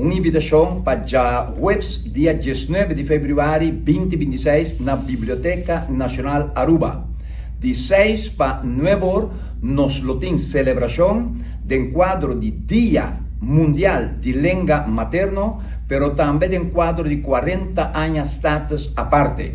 Un invitashon pa djaweps dia diesnuebe di febrüari 2026 na Biblioteca Nacional Aruba. Di seis pa nuebe or nos lo tin selebrashon den kuadro di Dia Mundial di Lenga Materno pero tambe den kuadro di 40 aña Status Aparte.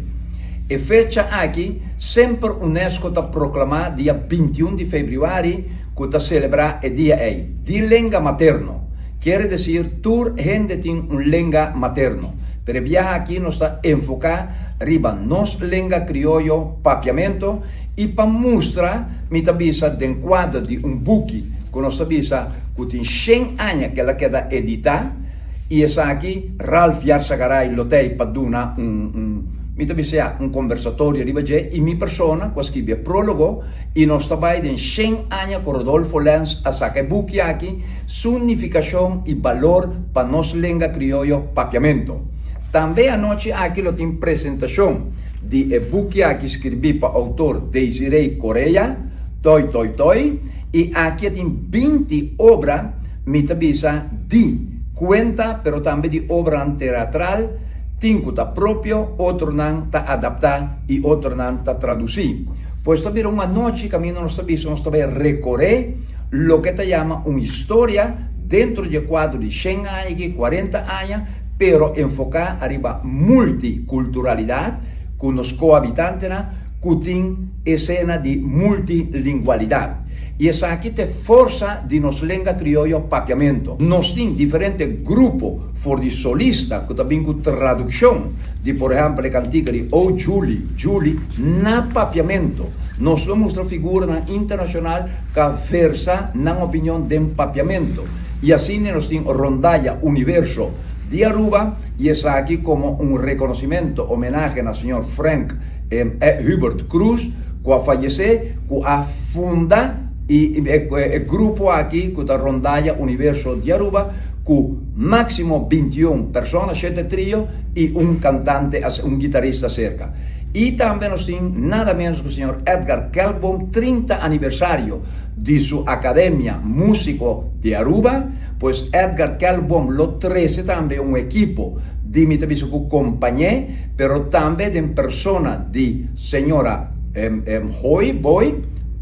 E fecha aki semper UNESCO ta proklamá dia 21 di febrüari ku ta selebrá e dia ei di lenga materno. Kiere desir tur hende tin un lenga materno, pero e biaha aki nos ta enfoká riba nos lenga krioyo Papiamento i pa mustra mi ta bisa den kuadro di un buki ku nos ta bisa ku tin shen aña ku el a keda editá i esaki Ralph Yarzagaray lo ta ei pa duna un un mi ta bisa ya un kombersatorio riba dje i mi persona ku a skibi e prólogo i nos ta bai den shen aña ku Rodolfo Lenz a saka e buki aki. Su nifikashon i balor pa nos lenga krioyo Papiamento. Tambe anochi aki lo tin presentashon di e buki aki skirbí pa outor Desiree Correa, Toi Toi Toi, i aki a tin 20 obra, mi ta bisa di kuenta pero tambe di obranan teatral, tin ku ta propio, otronan ta adaptá i otronan ta tradusí. Pues ta bira un anochi kaminda nos ta bisa nos ta bai rekoré loke ta yama un historia dentro di e kuadro di shen aña aki, 40 aña, pero enfoká ariba multikulturalidat ku nos kohabitantenan ku tin esena di multilingualidat. I esaki ta e forsa di nos lenga krioyo Papiamento. Nos tin diferente grupo for di solista ku ta bin ku tradukshon di por ehèmpel e kantika di O Julie, Julie na Papiamento. Nos lo mustra figuranan internashonal ka versa nan opinion den Papiamento. I asina nos tin Rondalla Universo di Aruba i esaki komo un rekonosimento, homenahe na señor Frank Hubert Cruz ku a fayesé, ku a funda i e grupo aki ku ta Rondalla Universo di Aruba ku máksimo 21 persona, shete trio i un kantante, un gitarista serka. I tambe nos tin nada menos ku señor Edgar Kelkboom, 30 aniversario di su Academia Musico di Aruba, pues Edgar Kelkboom lo trece tambe un ekipo di mi ta bisa ku kompañé, pero tambe den persona di señora Hoy, Boy,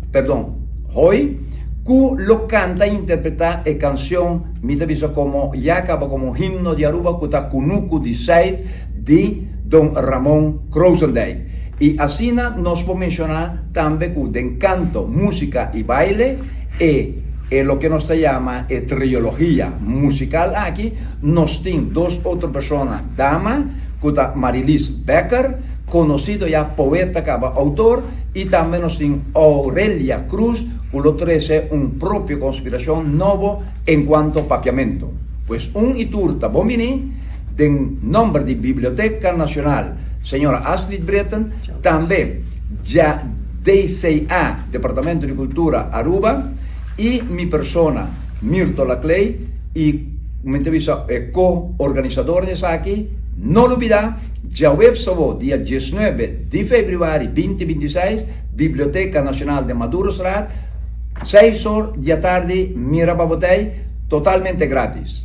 perdon, Hoy, ku lo kanta i interpretá e kansion mi ta bisa komo ya kaba komo himno di Aruba ku ta Kunuku di Zuid di Don Ramon Krozendijk. I asina nos por menshoná tambe ku den kanto, músika i baile e e loke nos ta yama e triologia musikal aki, nos tin dos otro persona dama ku ta Marilis Becker, konosido ya poeta kaba outor, i tambe nos tin Aurelia Cruz ku lo trese un propio konspirashon nobo enkuanto papiamentu. Pues un i tur ta bon bini. Den nomber di Biblioteca Nacional, señora Astrid Britten, tambe dja DCA, Departamento di Cultura Aruba, y mi persona Mirto Laclay y mi ta bisa e co-organisador di esaki, no lubida, djaweps awo dia 19 di februari 2026, Biblioteca Nacional den Madurostraat, 6 or di atardi, mira pa botey, totalmente gratis.